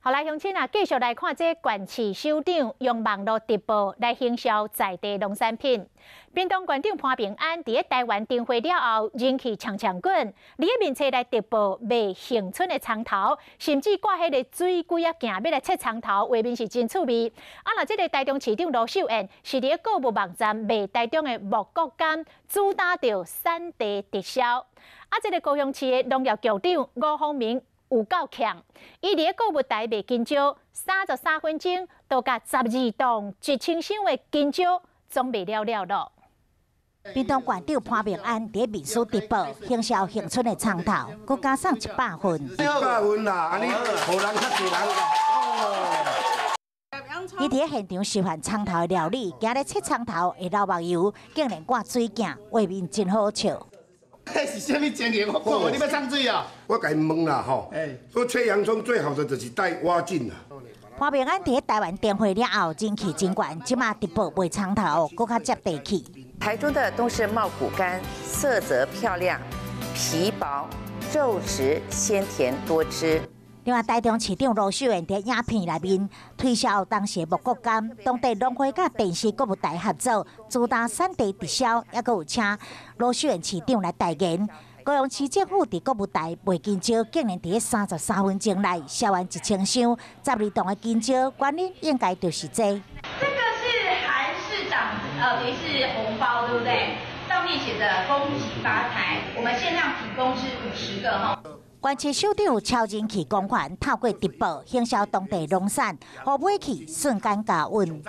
好來，鄉親啊，繼續來看這縣市首長用網路直播來行銷在地農產品。屏東縣長潘孟安佇咧台灣燈會了後，人氣強強滾，佇咧面冊來直播賣恆春的蔥頭，甚至掛彼个水龜仔鏡欲來切蔥頭，畫面是真趣味。啊，若這个臺中市長盧秀燕是佇咧購物網站賣臺中的木瓜乾，主打著產地直銷。啊，這个高雄市的農業局長吳宏明有夠強，伊佇咧購物台賣香蕉，33分鐘就共12棟1000箱的香蕉總賣了了囉。屏東縣長潘孟安佇咧面書直播行銷恆春的蔥頭，閣加送100份。100份啦，按呢，予人較濟人。伊佇咧現場示範蔥頭的料理，今咧切蔥頭會流目油，竟然掛水鏡，畫面真好笑。彼是啥物情形？我看你欲送水啊！我共𪜶問啦吼，說切洋蔥最好的就是戴蛙鏡啦。潘孟安佇咧台灣燈會了後，人氣真懸，這馬直播賣蔥頭，閣較接地氣。台中的東勢茂谷柑色澤漂亮，皮薄肉質鮮甜多汁。另外，台中市長盧秀燕佇影片內面推銷當時的木瓜乾，當地農會佮電視購物台合作，主打產地直銷，猶閣有請盧秀燕市長來代言。高雄市政府佇購物台賣香蕉，竟然佇咧33分鐘內銷完1000箱，12棟的香蕉，原因應該就是這。這個是韓市長，等於是紅包，對不對？上面寫著恭喜發財，我們限量提供是50個哈。縣市首長超人氣光環，透過直播行銷當地農產，予買去瞬間加溫。